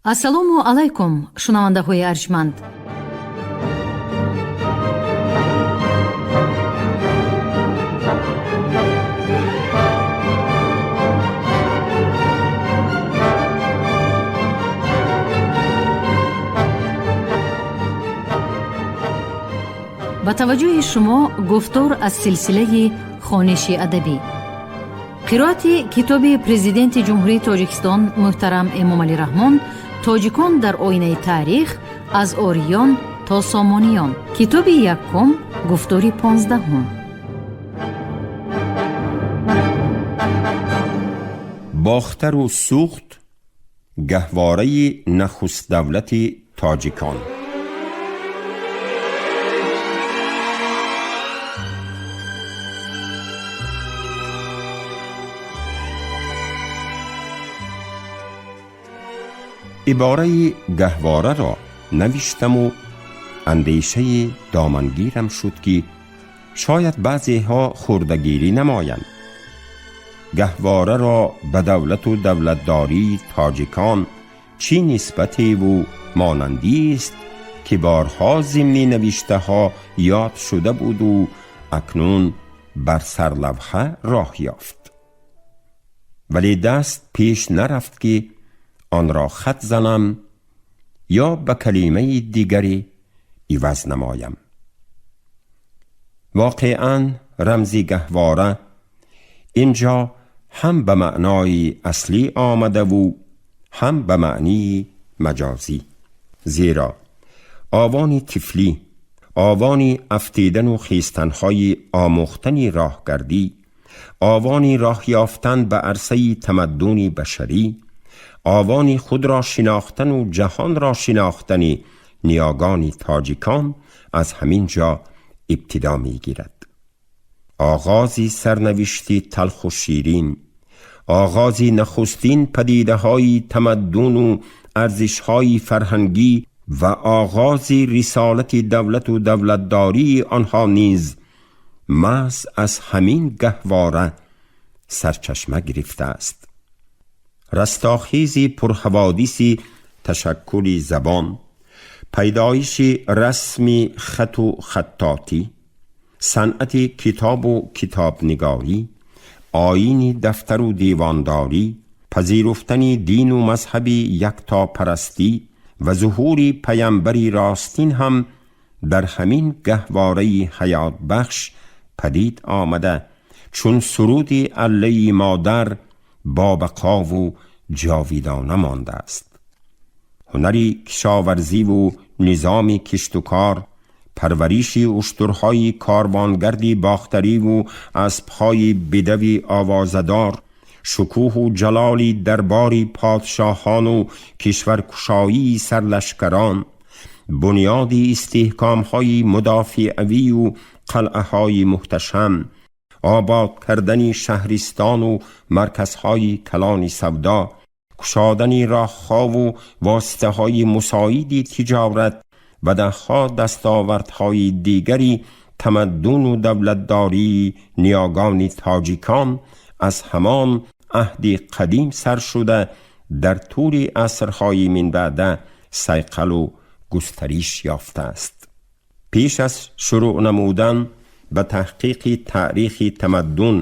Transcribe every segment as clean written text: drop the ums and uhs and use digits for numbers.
Ассалому алайкум, шунавандаҳои арҷманд. Ба таваҷҷӯҳи шумо гуфтор аз силсилаи хониши адабӣ, қироати китоби Президенти Ҷумҳурии Тоҷикистон муҳтарам Эмомалӣ Раҳмон «Тоҷикон дар оинаи таърих: аз ориён то сомониён», китоби якум, гуфтори 15-ум. Бохтару Суғд, гаҳвораи нахустдавлати тоҷикон. Ибораи гаҳвораро навиштаму андешаи домангирам шуд, ки шояд баъзеҳо хурдагирӣ намоянд. Гаҳвораро ба давлату давлатдории тоҷикон чӣ нисбатеву монандист, ки борҳо зимни навиштаҳо ёд шуда буду акнун бар сарлавҳа роҳ ёфт. Вале даст пеш нарафт, ки онро хат занам ё ба калимаи дигаре иваз намоям. Воқеан, рамзи гаҳвора ин ҷо ҳам ба маънои аслӣ омадаву ҳам ба маънии маҷозӣ, зеро овони тифлӣ, овони афтидану хестанҳои омӯхтани роҳгардӣ, овони роҳ ёфтан ба арсаи тамаддуни башарӣ, овони худро шинохтану ҷаҳонро шинохтани ниёгони тоҷикон аз ҳамин ҷо ибтидо мегирад. Оғози сарнавишти талху ширин, оғози нахустин падидаҳои тамаддуну арзишҳои фарҳангӣ ва оғози рисолати давлату давлатдории онҳо низ маҳз аз ҳамин гаҳвора сарчашма гирифтааст. Растохези пурҳаводиси ташаккули забон, пайдоиши расми хату хаттотӣ, санъати китобу китобнигорӣ, оини дафтару девондорӣ, пазируфтани дину мазҳаби яктопарастӣ ва зуҳури паямбари ростин ҳам дар ҳамин гаҳвораи ҳаётбахш падид омада, чун суруди аллаи модар бо бақову ҷовидона мондааст. Ҳунари кишоварзиву низоми киштукор, парвариши уштурҳои корвонгарди бохтариву аспҳои бедави овозадор, шукӯҳу ҷалоли дарбори подшоҳону кишваркушоии сарлашкарон, бунёди истиҳкомҳои мудофиавию қалъаҳои муҳташам, обод кардани шаҳристону марказҳои калони савдо, кушодани роҳҳову воситаҳои мусоиди тиҷорат ва даҳҳо дастовардҳои дигари тамаддуну давлатдории ниёгони тоҷикон аз ҳамон аҳди қадим сар шуда, дар тӯли асрҳои минбаъда сайқалу густариш ёфтааст. Пеш аз шурӯъ намудан ба таҳқиқи таърихи тамаддун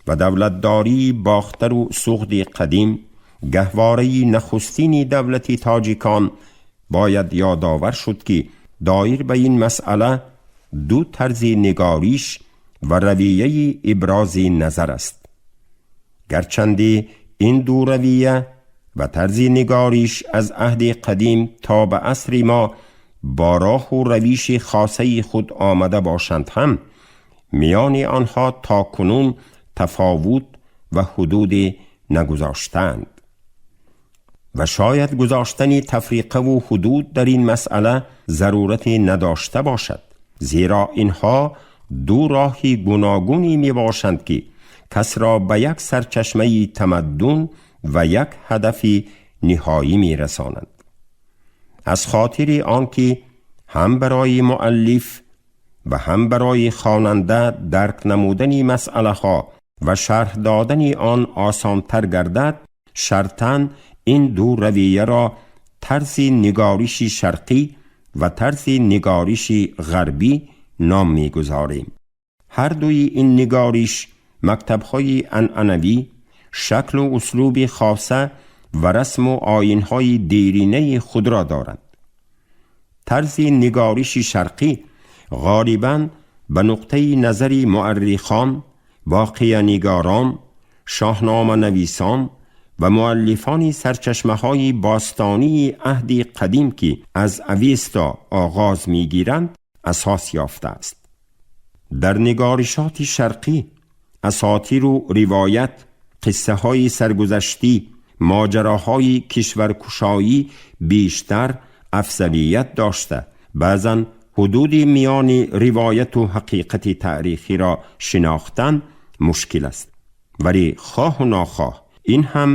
ва давлатдории Бохтару Суғди қадим, гаҳвораи нахустини давлати тоҷикон, бояд ёдовар шуд, ки доир ба ин масъала ду тарзи нигориш ва равияи ибрози назар аст. Гарчанде ин ду равия ва тарзи нигориш аз аҳди қадим то ба асри мо бо роҳу равиши хосаи худ омада бошанд ҳам, миёни онҳо то кунун тафовут ва ҳудуде нагузоштаанд ва шояд гузоштани тафриқаву ҳудуд дар ин масъала зарурате надошта бошад, зеро инҳо ду роҳи гуногуне мебошанд, ки касро ба як сарчашмаи тамаддун ва як ҳадафи ниҳоӣ мерасонанд. Аз хотири он ки ҳам барои муаллиф ва ҳам барои хонанда дарк намудани масъалаҳо ва шарҳ додани он осонтар гардад, шартан ин ду равияро тарзи нигориши шарқӣ ва тарзи нигориши ғарбӣ ном мегузорем. Ҳар дуи ин нигориш мактабҳои анъанавӣ, шаклу услуби хоса ва расму оинҳои деринаи худро доранд. Тарзи нигориши шарқӣ ғолибан ба нуқтаи назари муаррихон, воқеанигорон, шоҳноманависон ва муаллифони сарчашмаҳои бостонии аҳди қадим, ки аз Авеста оғоз мегиранд, асос ёфтааст. Дар нигоришоти шарқӣ асотиру ривоят, қиссаҳои саргузаштӣ, моҷароҳои кишваркушоӣ бештар афзалият дошта, баъзан ҳудуди миёни ривояту ҳақиқати таърихиро шинохтан мушкил аст. Вале хоҳу нохоҳ ин ҳам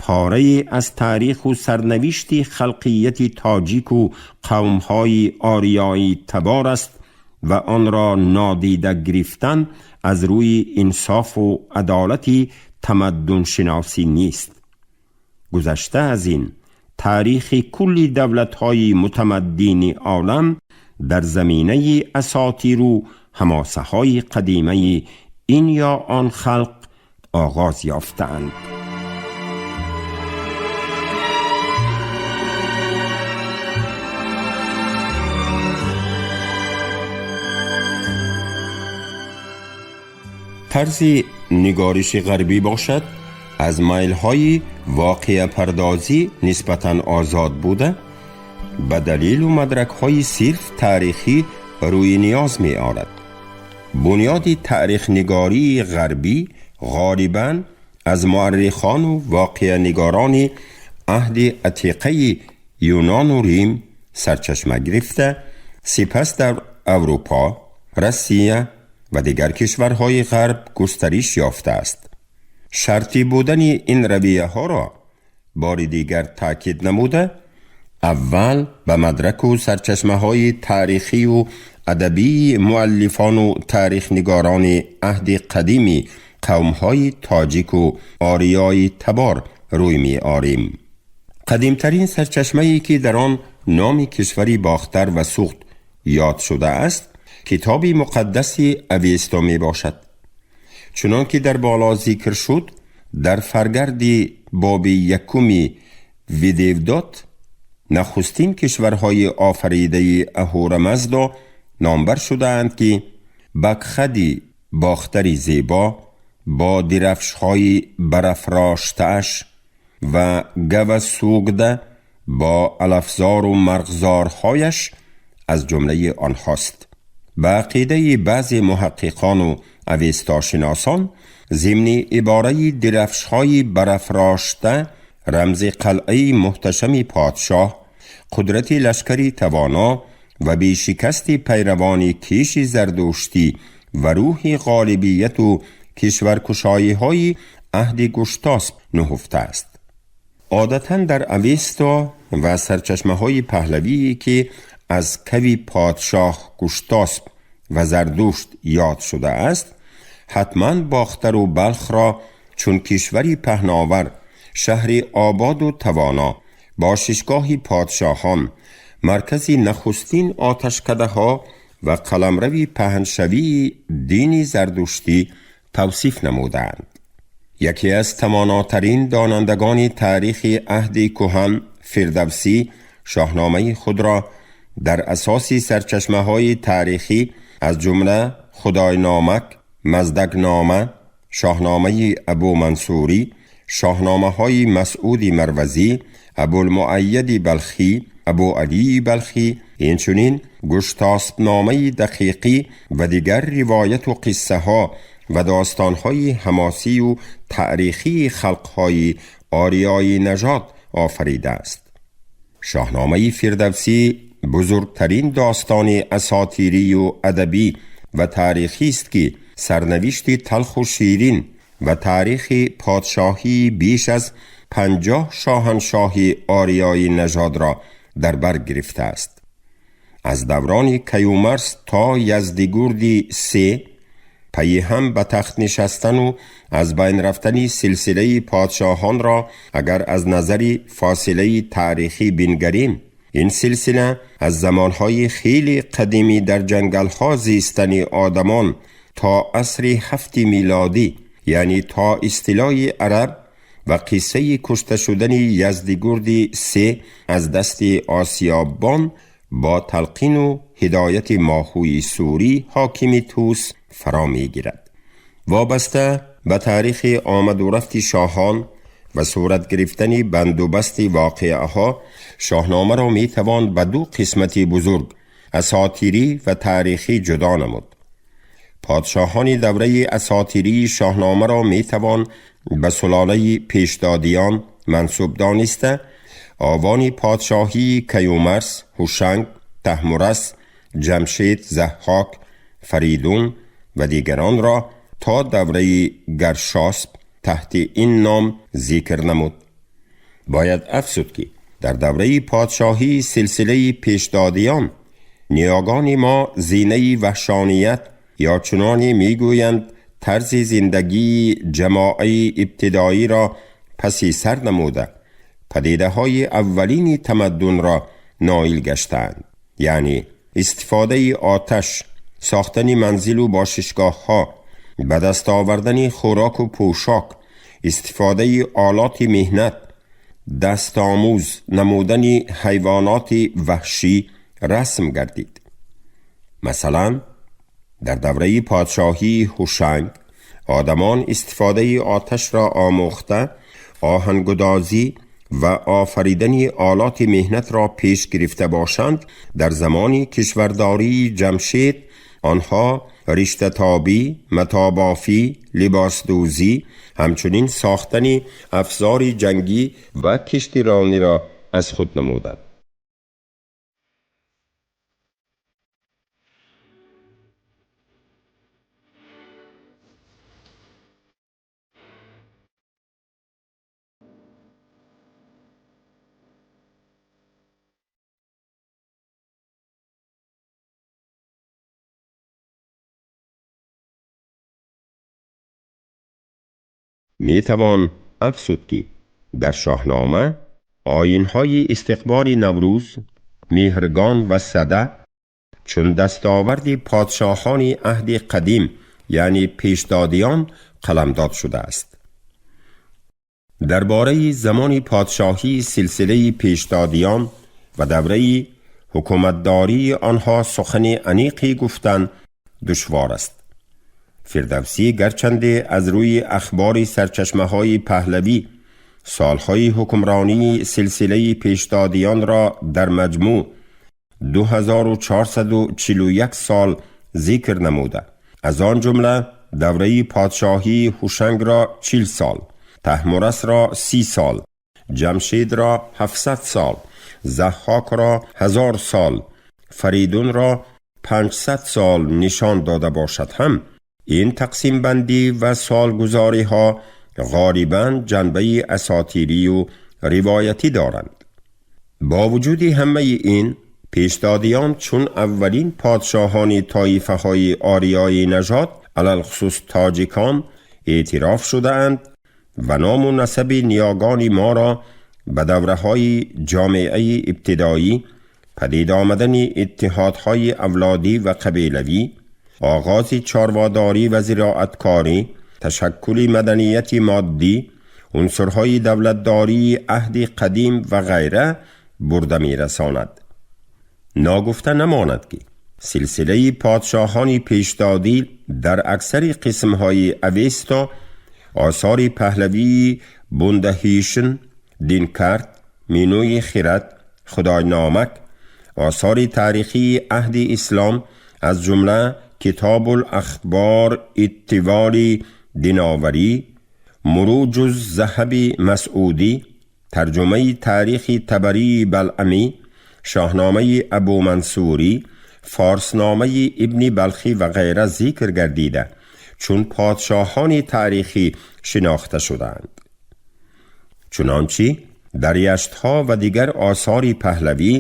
порае аз таъриху сарнавишти халқияти тоҷику қавмҳои ориёӣ табор аст ва онро нодида гирифтан аз рӯи инсофу адолати тамаддуншиносӣ нест. Гузашта аз ин, таърихи кулли давлатҳои мутамаддини олам дар заминаи асотиру ҳамосаҳои қадимаи ин ё он халқ оғоз ёфтаанд. Тарзи нигориши ғарбӣ бошад, аз майлҳои воқеапардозӣ нисбатан озод буда, ба далелу мадракҳои сирф таърихӣ рӯи ниёз меорад. Бунёди таърихнигории ғарбӣ ғолибан аз муаррихону воқеанигорони аҳди атиқаи Юнону Рим сарчашма гирифта, сипас дар Аврупо, Россия ва дигар кишварҳои ғарб густариш ёфтааст. Шартӣ будани ин равияҳоро бори дигар таъкид намуда, аввал ба мадраку сарчашмаҳои таърихию адабии муаллифону таърихнигорони аҳди қадими қавмҳои тоҷику ориёи табор рӯй меорем. Қадимтарин сарчашмае, ки дар он номи кишвари Бохтар ва Суғд ёд шудааст, китоби муқаддаси Авесто мебошад. Чунон ки дар боло зикр шуд, дар фаргарди боби якуми Видевдот нахустин кишварҳои офаридаи Аҳурамаздо номбар шудаанд, ки Бакхади Бохтари зебо бо дирафшҳои барафроштааш ва Гавасугда бо алафзору марғзорҳояш аз ҷумлаи онҳост. Ба ақидаи баъзе муҳаққиқону авестошиносон, зимни ибораи дирафшҳои барафрошта рамзи қалъаи муҳташами подшоҳ, қудрати лашкари тавоно ва бешикасти пайравони киши зардуштӣ ва рӯҳи ғолибияту кишваркушоиҳои аҳди Гуштосп нуҳуфтааст. Одатан дар Авесто ва сарчашмаҳои паҳлавие, ки аз кави подшоҳ Гуштосп ва Зардушт ёд шудааст, ҳатман Бохтару Балхро чун кишвари паҳновар, шаҳри ободу тавоно, бошишгоҳи подшоҳон, маркази нахустин оташкадаҳо ва қаламрави паҳншавии дини зардуштӣ тавсиф намудаанд. Яке аз тавонотарин донандагони таърихи аҳди кӯҳан, Фирдавсӣ, шоҳномаи худро дар асоси сарчашмаҳои таърихӣ, аз ҷумла Худойномак, Маздакнома, шоҳномаи Абумансурӣ, шоҳномаҳои Масъуди Марвазӣ, Абулмуайяди Балхӣ, Абуалии Балхӣ, инчунин гуштоспномаи дақиқӣ ва дигар ривояту қиссаҳо ва достонҳои ҳамосию таърихии халқҳои ориёи нажод офаридааст. Шоҳномаи Фирдавсӣ бузургтарин достони асотирию адабӣ ва таърихист, ки сарнавишти талху ширин ва таърихи подшоҳии беш аз 50 шоҳаншоҳи ориёи нажодро дар бар гирифтааст. Аз даврони Каюмарс то Яздигурди се. пайи ҳам ба тахт нишастану аз байн рафтани силсилаи подшоҳонро агар аз назари фосилаи таърихӣ бингарем, ин силсила аз замонҳои хеле қадимӣ дар ҷангалҳо зистани одамон то асри ҳафти милодӣ, яъне то истилои араб ва қиссаи кушта шудани Яздигурди се аз дасти осиёббон бо талқину ҳидояти Моҳӯи Сурӣ, ҳокими Тӯс, фаро мегирад. Вобаста ба таърихи омаду рафти шоҳон ва сурат гирифтани бандубасти воқеаҳо, Шоҳномаро метавон ба ду қисмати бузург, асотирӣ ва таърихӣ, ҷудо намуд. Подшоҳони давраи асотирии Шоҳномаро метавон ба сулолаи Пешдодиён мансуб дониста, овони подшоҳии Каюмарс, Ҳушанг, Таҳмурас, Ҷамшед, Заҳҳок, Фаридун ва дигаронро то давраи Гаршосп таҳти ин ном зикр намуд. Бояд афзуд, ки дар давраи подшоҳии силсилаи Пешдодиён ниёгони мо зинаи ваҳшоният ё чуноне мегӯянд, тарзи зиндагии ҷамоаи ибтидоиро паси сар намуда, падидаҳои аввалини тамаддунро ноил гаштаанд, яъне истифодаи оташ, сохтани манзилу бошишгоҳҳо, ба даст овардани хӯроку пӯшок, истифодаи олоти меҳнат, дастомӯз намудани ҳайвоноти ваҳшӣ расм гардид. Масалан, дар давраи подшоҳии Ҳушанг одамон истифодаи оташро омӯхта, оҳангудозӣ ва офаридани олоти меҳнатро пеш гирифта бошанд, дар замони кишвардории Ҷамшед онҳо риштатобӣ, матобофӣ, либосдӯзӣ, ҳамчунин сохтани афзори ҷангӣ ва киштирониро аз худ намуданд. Метавон афзуд, ки дар Шоҳнома оинҳои истиқболи Наврӯз, Меҳргон ва Сада чун дастоварди подшоҳони аҳди қадим, яъне Пешдодиён, қаламдод шудааст. Дар бораи замони подшоҳии силсилаи Пешдодиён ва давраи ҳукуматдории онҳо сухани аниқе гуфтан душвор аст. Фирдавсӣ гарчанде аз рӯи ахбори сарчашмаҳои паҳлавӣ солҳои ҳукмронии силсилаи Пешдодиёнро дар маҷмӯъ 2441 сол зикр намуда, аз он ҷумла давраи подшоҳии Ҳушангро 40 сол, Таҳмурасро 30 сол, Ҷамшедро 700 сол, Заҳҳокро 1000 сол, Фаридунро 500 сол нишон дода бошад ҳам, ин тақсимбандӣ ва солгузориҳо ғолибан ҷанбаи асотирию ривоятӣ доранд. Бо вуҷуди ҳамаи ин, Пешдодиён чун аввалин подшоҳони тоифаҳои ориёи нажод, алалхусус тоҷикон, эътироф шудаанд ва ному насаби ниёгони моро ба давраҳои ҷомеаи ибтидоӣ, падид омадани иттиҳодҳои авлодӣ ва қабилавӣ, оғози чорводорӣ ва зироаткорӣ, ташаккули маданияти моддӣ, унсурҳои давлатдории аҳди қадим ва ғайра бурда мерасонад. Ногуфта намонад, ки силсилаи подшоҳони Пешдодӣ дар аксари қисмҳои Авесто, осори паҳлавии Бундаҳишн, Динкарт, Минӯи Хирад, Худойномак, осори таърихии аҳди ислом, аз ҷумла Китобул Ахбор Иттивори Диноварӣ, Муруҷу Заҳаби Масъудӣ, тарҷумаи таърихи Табарии Балъамӣ, Шоҳномаи Абумансурӣ, Форсномаи Ибни Балхӣ ва ғайра зикр гардида, чун подшоҳони таърихӣ шинохта шудаанд. Чунончи дар яштҳо ва дигар осори паҳлавӣ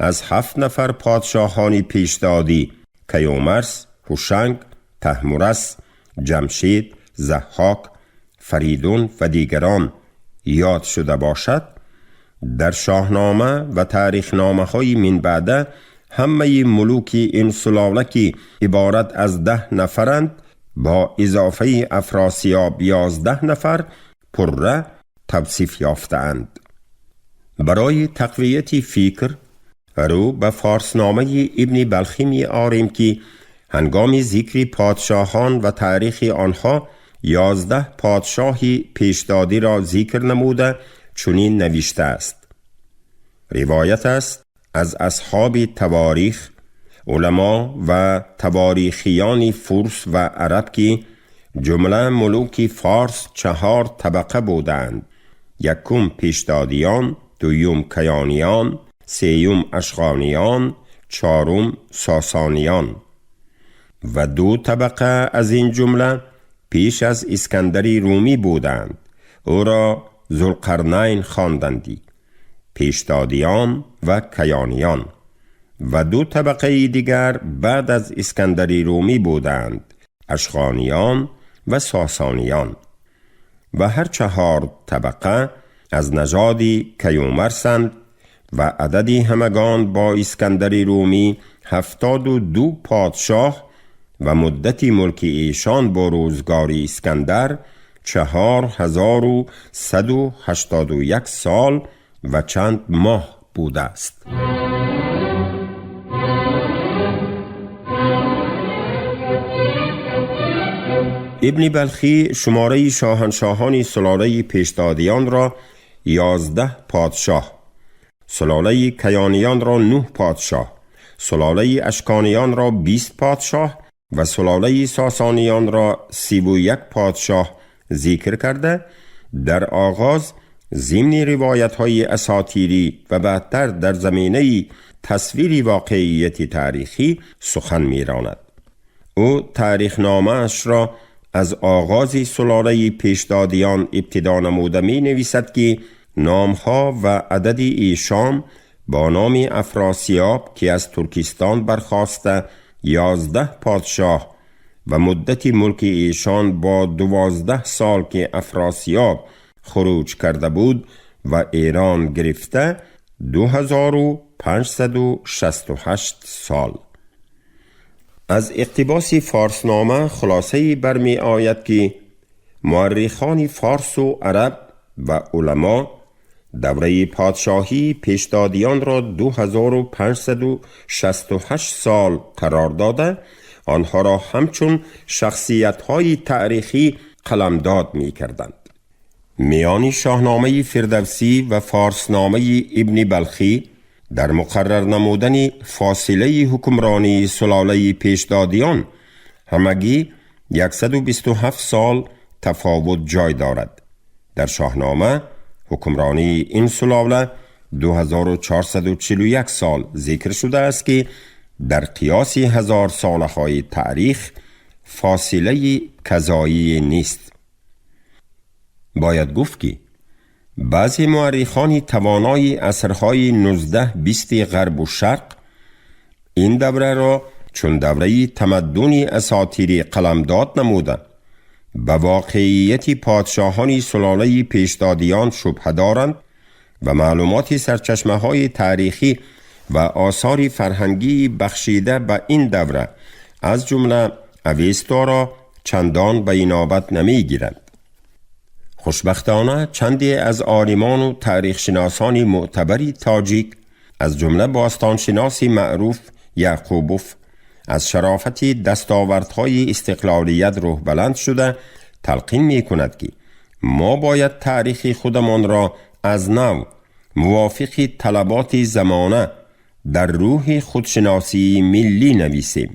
аз ҳафт нафар подшоҳони пешдодӣ, Каюмарс, Ҳушанг, Таҳмурас, Ҷамшид, Заҳҳок, Фаридун ва дигарон ёд шуда бошад, дар Шоҳнома ва таърихномаҳои минбаъда ҳамаи мулуки ин сулола, ки иборат аз 10 нафаранд, бо изофаи Афросиёб 11 нафар, пурра тавсиф ёфтаанд. Барои тақвияти фикр рӯ ба форсномаи Ибни Балхӣ меорем, ки ҳангоми зикри подшоҳон ва таърихи онҳо 11 подшоҳи пешдодиро зикр намуда чунин навиштааст: ривоят аст аз асҳоби таворих, уламо ва таворихиёни фурс ва араб, ки ҷумла мулуки форс 4 табақа буданд: якум пешдодиён, дуюм каёниён, сеюм ашғониён, чорум сосониён. Ва 2 табақа аз ин ҷумла пеш аз Искандари Румӣ буданд, ӯро Зулқарнайн хондандӣ, пешдодиён ва каёниён. Ва 2 табақаи дигар баъд аз Искандари Румӣ буданд, ашғониён ва сосониён. Ва ҳар 4 табақа аз нажоди Каюмарсанд ва адади ҳамагон бо Искандари Румӣ 72 подшоҳ ва муддати мулки эшон бо рӯзгори Искандар 4181 сол ва чанд моҳ будааст. Ибни Балхӣ шумораи шоҳаншоҳони сулолаи пешдодиёнро 11 подшоҳ, сулолаи каёниёнро 9 подшоҳ, сулолаи ашкониёнро 20 подшоҳ ва сулолаи сосониёнро 31 подшоҳ зикр карда, дар оғоз зимни ривоятҳои асотирӣ ва баъдтар дар заминаи тасвири воқеияти таърихӣ сухан меронад. Ӯ таърихномаашро аз оғози сулолаи пешдодиён ибтидо намуда менависад, ки номҳо ва адади эшон бо номи Афросиёб, ки аз Туркистон бархоста, 11 подшоҳ ва муддати мулки эшон бо 12 сол, ки Афросиёб хуруҷ карда буд ва Эрон гирифта, 2568 сол. Аз иқтибоси форснома хулосае бармеояд, ки муаррихони форсу араб ва уламо давраи подшоҳии пешдодиёнро 2568 сол қарор дода, онҳоро ҳамчун шахсиятҳои таърихӣ қаламдод мекарданд. Миёни Шоҳномаи Фирдавсӣ ва форсномаи Ибни Балхӣ дар муқаррар намудани фосилаи ҳукмронии сулолаи пешдодиён ҳамагӣ 127 сол тафовут ҷой дорад. Дар Шоҳнома ҳукмронии ин сулола 2441 сол зикр шудааст, ки дар қиёси ҳазорсолаҳои таърих фосилаи казоӣ нест. Бояд гуфт, ки баъзе муаррихони тавонои асрҳои 19-20 ғарбу шарқ ин давраро чун давраи тамаддуни асотирӣ қаламдод намуда, ба воқеияти подшоҳони сулолаи пешдодиён шубҳа доранд ва маълумоти сарчашмаҳои таърихӣ ва осори фарҳангии бахшида ба ин давра, аз ҷумла Авесторо, чандон ба инобат намегиранд. Хушбахтона, чанде аз олимону таърихшиносони мӯътабари тоҷик, аз ҷумла бостоншиноси маъруф Яъқубов, аз шарофати дастовардҳои истиқлолият рӯҳбаланд шуда талқин мекунад, ки мо бояд таърихи худамонро аз нав мувофиқи талаботи замона дар рӯҳи худшиносии миллӣ нависем.